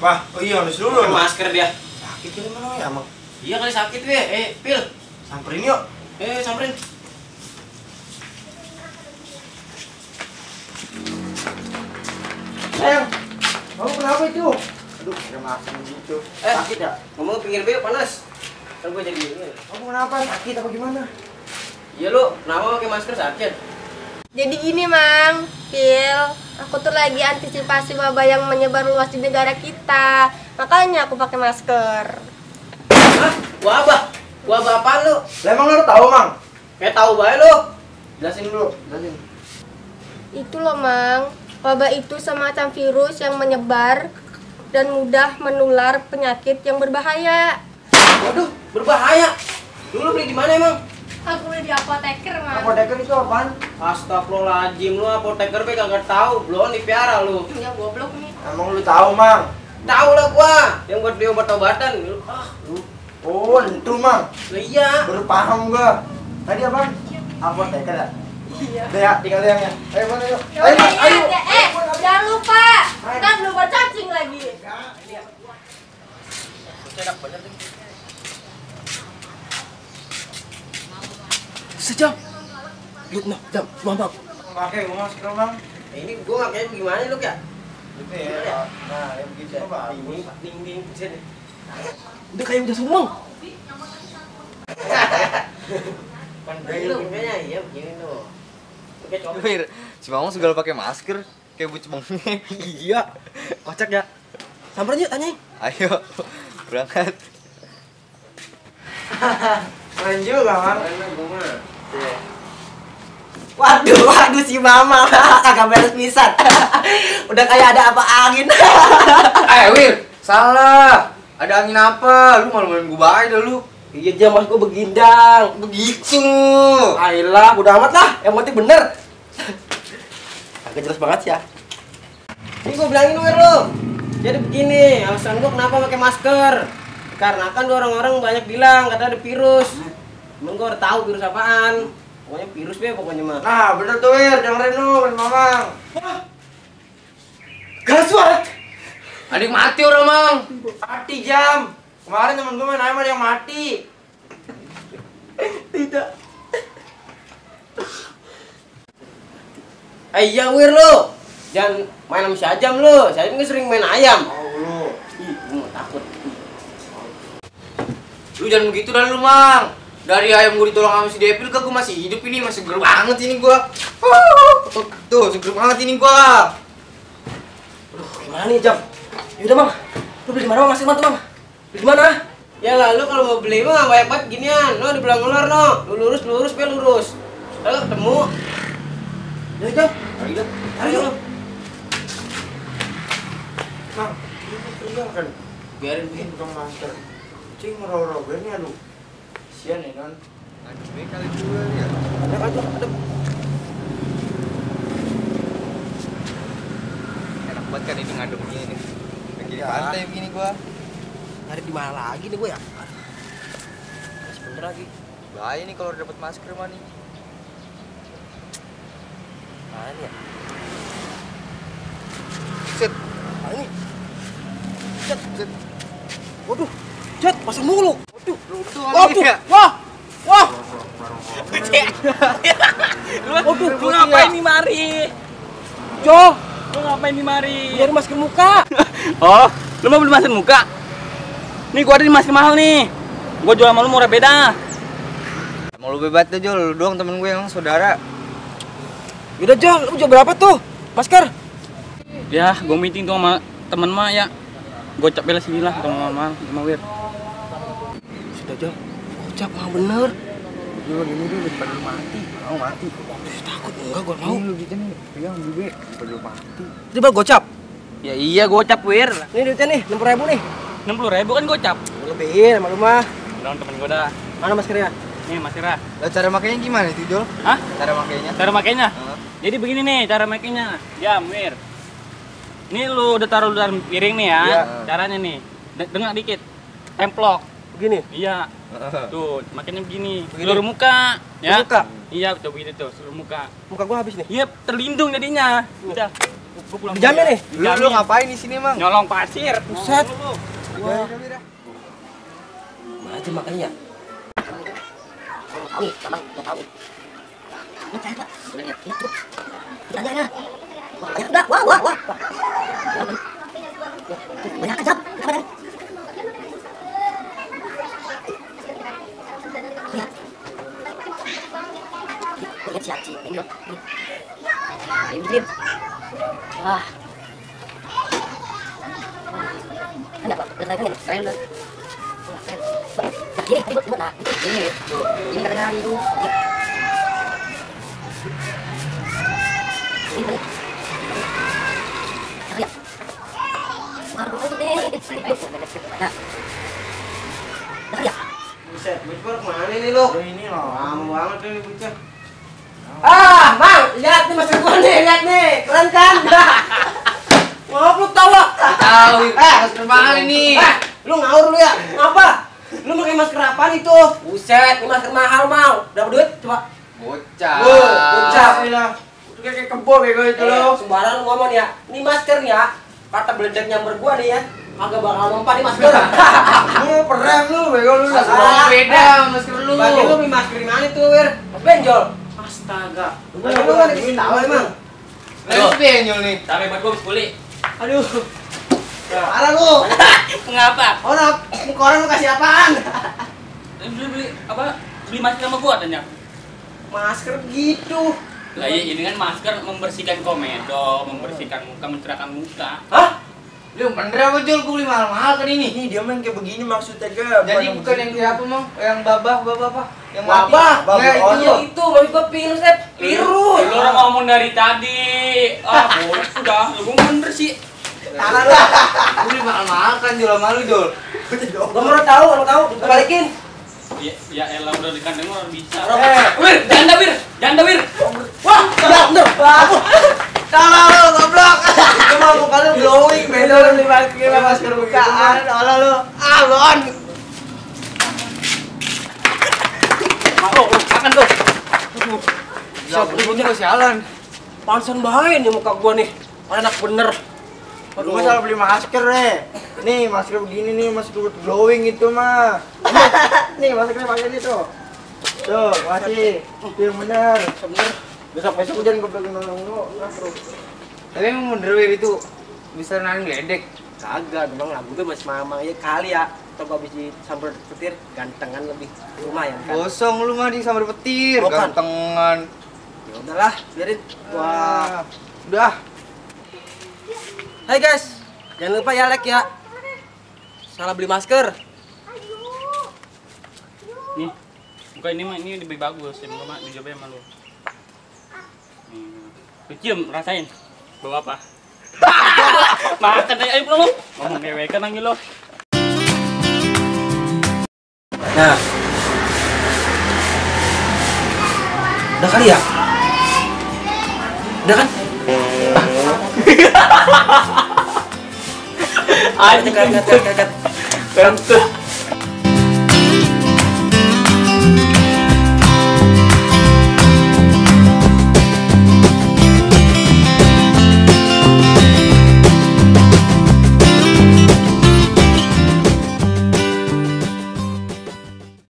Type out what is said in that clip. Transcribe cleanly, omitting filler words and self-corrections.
Wah, oh iya harus dulu. Masker dia. Sakit kali mana ya, Mang? Iya kali sakit we. Pil. Samperin yuk. Samperin. Sayang, kamu kenapa itu? Aduh, kira makan gitu. Sakit ya? Ngomong pinggir be panas. Kan gue jadi ini. Kamu kenapa? Sakit apa gimana? Iya lu, kenapa pakai masker sakit? Jadi gini Mang, Pil, aku tuh lagi antisipasi wabah yang menyebar luas di negara kita. Makanya aku pakai masker. Hah? Wabah? Wabah apaan lu? Lah emang lu tahu, Mang? Kayak tahu bae lu. Jelasin dulu, jelasin. Itu loh Mang, wabah itu semacam virus yang menyebar dan mudah menular penyakit yang berbahaya. Waduh, berbahaya. Dulu beli di mana emang? Aku beli di apoteker Mang. Apoteker itu apaan? Astagfirullahaladzim, lu apoteker be kagak tahu, belum dipiara lu. Ya goblok nih. Emang lu tahu, Mang? Tahu lah gua, yang buat beli obat-obatan. Lu. Oh, itu, Mang. Lah iya. Baru paham gua. Tadi apa? Apoteker ya? Iya. Udah ya, tinggal yang. Ayo, mana yuk? Ya udah, jangan lupa. Kita belum bercacing lagi. Cedak bener tuh. Sejam. Lu noh, jam, Bang. Pakai gua masker, Bang. Ini gua makanya gimana lu ya? Gitu ya. Nah, yang begitu apa? Ding sini. Udah kayak udah sumeng. Lu kayaknya iya begini tuh. Oke, coba. Wir, si Mamang segala pakai masker kayak bucin bengek. Iya. Kocak ya. Samperin yuk tanyain. Ayo, berangkat. Keren juga, Mang. Waduh si Mama kagak beres pisan. Udah kayak ada apa angin. Wir, salah. Ada angin apa? Lu malu-maluin gua bae dah lu. Iya jam mas gua begindang. Begitu. Ayolah, udah amat lah. Yang penting bener. Agak jelas banget sih ya. Ini gua bilangin lu. Jadi begini, alasan gua kenapa pakai masker. Karena kan orang-orang banyak bilang kata ada virus. Emang gua udah tahu virus apaan. Pokoknya virus be pokoknya mah. Nah, bener tuh, Wir. Dengerin lu, Mamang. Gaswat. Ada yang mati orang, Mang. Mati jam. Kemarin temen gue main ayam ada yang mati. Tidak. Iya Wir lu. Jangan main sama si Ajam lu. Si Ajam kan sering main ayam. Oh, lu. Ih, gua takut. Lu jangan begitu dah lu, Mang. Dari ayam gua ditolong sama si Depil ke gua masih hidup ini, masih seger banget ini gua. Tuh, seger banget ini gua. Aduh, gimana nih jam? Yaudah Bang. Lu beli di mana Bang? Masih mantu Bang? Beli di mana? Ya lalu kalau mau beli mah banyak banget ginian. No di belang ular no. Lu lurus be lurus. Kalau ketemu. Ya jam. Ayo lu. Mang, ini tinggal kan. Biarin Ini bukan masker. Cing merau-rau ini aduh. Kasian ya kan. Anjing kali dua ya. Ada. Enak banget kan ini ngadem gini nih. Lagi di pantai begini gua. Nyari di mana lagi nih gue ya? Sebentar lagi. Bahaya nih kalau dapat masker mah nih. Mana nih ya? Set. Mana ini? Cet. Waduh, Cet, pasang mulu. Waduh. Waduh. Wah. Waduh, lu ngapain nih mari? Jo, Lu ngapain nih mari? nyari masker muka. Oh, lu mau beli masker muka? Nih gua ada di masker mahal nih. Gua jual sama lu murah beda. Mau lu bebas tuh Jol, lu doang temen gue yang saudara. Yaudah Jo, lu jual berapa tuh? Masker? Ya, gua meeting tuh sama temen mah ya. Gocap bela sini lah sama sama Wir. Sudah Jo, ucap mah bener. Jol, ini dulu daripada lu mati. Mau mati. Takut enggak gua mau. Ini lu gitu nih, pegang dulu daripada lu mati. Coba gocap. Ya iya gocap Wir. Nih duitnya nih, 60.000 nih. 60.000 kan gocap. Lebihin sama lu mah. Udah temen gua dah. Mana maskernya? Nih maskernya. Lah cara makainya gimana itu Jol? Hah? Cara makainya? Cara makainya? Heeh. Jadi begini nih cara makainya. Ya, Wir. Nih lu udah taruh dalam piring nih ya. Iya. Caranya nih. Dengar dikit. Templok. Begini. Iya. Tuh, makanya begini. Seluruh muka, ya. Muka? Iya, coba gitu tuh, seluruh muka. Muka gua habis nih. Iya, terlindung jadinya. Udah. Gua pulang. Dijamin nih. Lu ngapain di sini, Mang? Nyolong pasir. Buset. Wah. Mana aja makanya ya? Buset, bocor kemana nih lu? Ini loh. Lama banget ini bocah. Mang, lihat nih masker gua nih, lihat nih. Keren kan? Maaf lu tawa. Tahu, masker mahal ini. Lu ngawur lu ya? Ngapa? Lu pakai masker apaan itu? Buset, ini masker mahal, mau. Dapat duit coba. Bocah. Bocah. Udah kayak kebo bego itu lo. Sembarang ngomong ya. Ini masker ya. Kata beledek nyamber gua nih ya. Agak bakal mempan di masker. Lu perang lu bego lu. Masker beda masker lu. Bagi lu beli masker di mana tuh, Wir? Benjol. Astaga. Bagi lu kan dikasih tahu emang. Lu penyol nih. Sampai buat gua kuli. Aduh. Parah lu. Ngapa? Orang muka orang lu kasih apaan? Beli apa? Beli masker sama gua tanya. Masker gitu. Lah iya, ini kan masker membersihkan komedo, membersihkan muka, mencerahkan muka. Hah? Lu bener apa Jul? Gua beli mahal-mahal kan ini. Ini dia main kayak begini maksudnya ga. Jadi bukan yang kayak apa, Mang? Yang babah apa? Yang mati. Babah. Ya, Oh, itu. Iya itu, bagi gua virus deh. Virus. Lu orang ngomong dari tadi. Boleh sudah, lu gua bener sih. Tangan lu. Gua beli mahal-mahal kan Jul sama lu, Jul. Gua mau tahu, balikin. Ya elah udah dikandeng orang bisa. Wir, Janda wir. Wah, bener. Salah lu goblok. Cuma muka lu glowing bego lu pakai masker bukaan. Salah lu. Alon. Mau makan tuh. Siap lu ini kesialan. Pansan bahaya nih muka gua nih. Enak bener. Lu salah beli masker nih masker begini nih, masker glowing itu mah. Nih maskernya pakai ini tuh. Tuh, masih. Itu yang benar. Bener. Besok hujan gue pegang nolong lu. Tapi emang bener wir itu bisa nahan geledek. Kagak, emang lagu tuh masih mama ya kali ya. Atau gua habis disamber petir, gantengan lebih lumayan kan. Gosong lu mah di sambar petir, Bukan. gantengan. Ya udahlah, biarin. Wah. Udah. Hai guys, jangan lupa ya like ya. Salah beli masker. Nih. Bukan ini mah ini lebih bagus. Yang mah dicobain sama lu. Lu cium, rasain. Bawa apa? Makan aja, ayo pulang lu. Ngomong ngewekan lagi lo. Nah. Udah kali ya? Udah kan? Anjing. Kat.